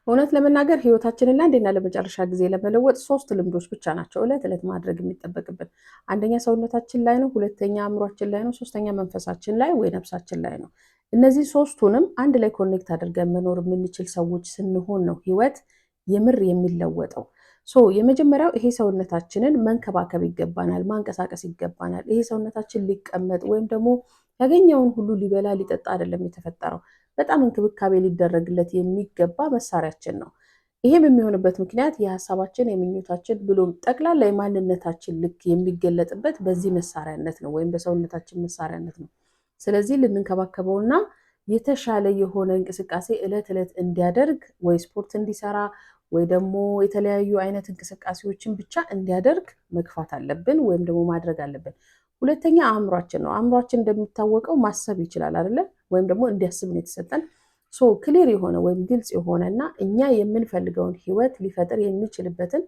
እውነት ለመናገር ህይወታችንን ለአንዴና ለመጨረሻ ጊዜ ለመለወጥ ሶስት ልምዶች ብቻ ናቸው እለት እለት ማድረግ የሚጠበቅብን። አንደኛ ሰውነታችን ላይ ነው፣ ሁለተኛ አእምሯችን ላይ ነው፣ ሶስተኛ መንፈሳችን ላይ ወይ ነፍሳችን ላይ ነው። እነዚህ ሶስቱንም አንድ ላይ connect አድርገን መኖር የምንችል ሰዎች ስንሆን ነው ህይወት የምር የሚለወጠው። So የመጀመሪያው ይሄ ሰውነታችንን መንከባከብ ይገባናል፣ ማንቀሳቀስ ይገባናል። ይሄ ሰውነታችን ሊቀመጥ ወይም ደግሞ ያገኘውን ሁሉ ሊበላ ሊጠጣ አይደለም የተፈጠረው። በጣም እንክብካቤ ሊደረግለት የሚገባ መሳሪያችን ነው። ይሄም የሚሆንበት ምክንያት የሀሳባችን፣ የምኞታችን ብሎም ጠቅላላ የማንነታችን ልክ የሚገለጥበት በዚህ መሳሪያነት ነው ወይም በሰውነታችን መሳሪያነት ነው። ስለዚህ ልንንከባከበውና የተሻለ የሆነ እንቅስቃሴ እለት እለት እንዲያደርግ ወይ ስፖርት እንዲሰራ ወይ ደግሞ የተለያዩ አይነት እንቅስቃሴዎችን ብቻ እንዲያደርግ መግፋት አለብን ወይም ደግሞ ማድረግ አለብን። ሁለተኛ አእምሯችን ነው። አእምሯችን እንደሚታወቀው ማሰብ ይችላል አይደለ? ወይም ደግሞ እንዲያስብ ነው የተሰጠን። So clear የሆነ ወይም ግልጽ የሆነ እና እኛ የምንፈልገውን ህይወት ሊፈጥር የሚችልበትን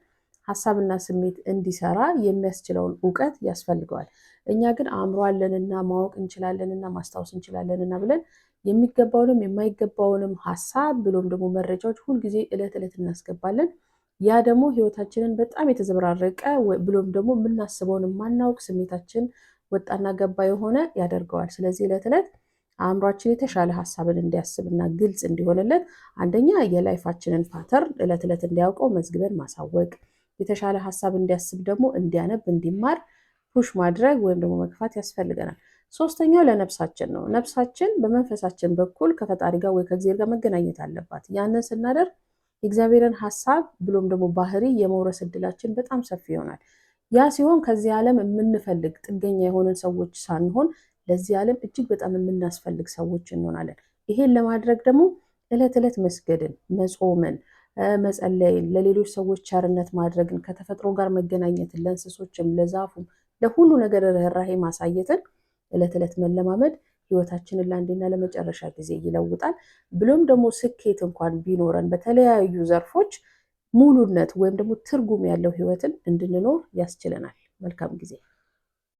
ሀሳብና ስሜት እንዲሰራ የሚያስችለውን እውቀት ያስፈልገዋል። እኛ ግን አእምሮ አለንና ማወቅ እንችላለንና ማስታወስ እንችላለንና ብለን የሚገባውንም የማይገባውንም ሀሳብ ብሎም ደግሞ መረጃዎች ሁልጊዜ እለት እለት እናስገባለን። ያ ደግሞ ህይወታችንን በጣም የተዘበራረቀ ብሎም ደግሞ የምናስበውን የማናውቅ፣ ስሜታችን ወጣና ገባ የሆነ ያደርገዋል። ስለዚህ እለት እለት አእምሯችን የተሻለ ሀሳብን እንዲያስብና ግልጽ እንዲሆንለት አንደኛ የ life ኣችንን pattern እለት እለት እንዲያውቀው መዝግበን ማሳወቅ፣ የተሻለ ሀሳብ እንዲያስብ ደግሞ እንዲያነብ፣ እንዲማር push ማድረግ ወይም ደግሞ መግፋት ያስፈልገናል። ሶስተኛው ለነፍሳችን ነው። ነፍሳችን በመንፈሳችን በኩል ከፈጣሪ ጋር ወይ ከእግዚአብሔር ጋር መገናኘት አለባት። ያንን ስናደርግ የእግዚአብሔርን ሀሳብ ብሎም ደግሞ ባህሪ የመውረስ እድላችን በጣም ሰፊ ይሆናል። ያ ሲሆን ከዚህ ዓለም የምንፈልግ ጥገኛ የሆንን ሰዎች ሳንሆን ለዚህ ዓለም እጅግ በጣም የምናስፈልግ ሰዎች እንሆናለን። ይሄን ለማድረግ ደግሞ እለት እለት መስገድን፣ መጾምን፣ መጸለይን፣ ለሌሎች ሰዎች ቸርነት ማድረግን፣ ከተፈጥሮ ጋር መገናኘትን፣ ለእንስሶችም፣ ለዛፉም፣ ለሁሉ ነገር ርኅራሄ ማሳየትን እለት እለት መለማመድ ህይወታችንን ለአንዴና ለመጨረሻ ጊዜ ይለውጣል። ብሎም ደግሞ ስኬት እንኳን ቢኖረን በተለያዩ ዘርፎች ሙሉነት ወይም ደግሞ ትርጉም ያለው ህይወትን እንድንኖር ያስችለናል። መልካም ጊዜ።